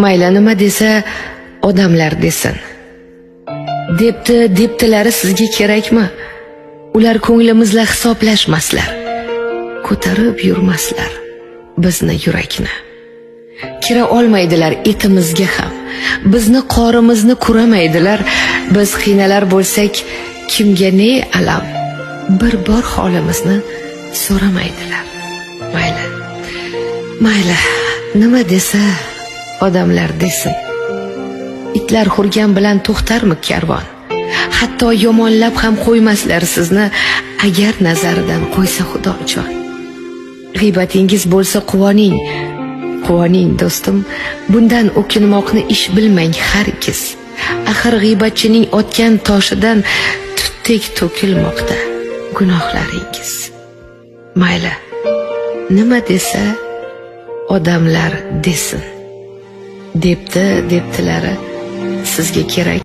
Mayli, nima desa odamlar desin. Debdi debdilari sizga kerakmi? Ular ko'nglimizla hisoblashmaslar. Ko'tarib yurmaslar bizni yurakni. Kira olmaydilar etimizga ham. Bizni qorimizni kuramaydilar. Biz qiynalar bo'lsak, kimga ne alam? Bir bor holimizni so'ramaydilar. Mayli. Mayli, nima desa odamlar desin. Itlar hurgan bilan to'xtarmi karvon? Hatto yomonlab ham qo'ymaslar sizni, agar nazaridan qo'ysa Xudojon. G'iybatingiz bo'lsa quvoning, quvoning do'stim, bundan o'kinmoqni ish bilmang hargiz. Axir g'iybatchining otgan toshidan tutdek to'kilmoqda gunohlaringiz. Mayli, nima desa odamlar desin. Debdi debdilari sizga kerak.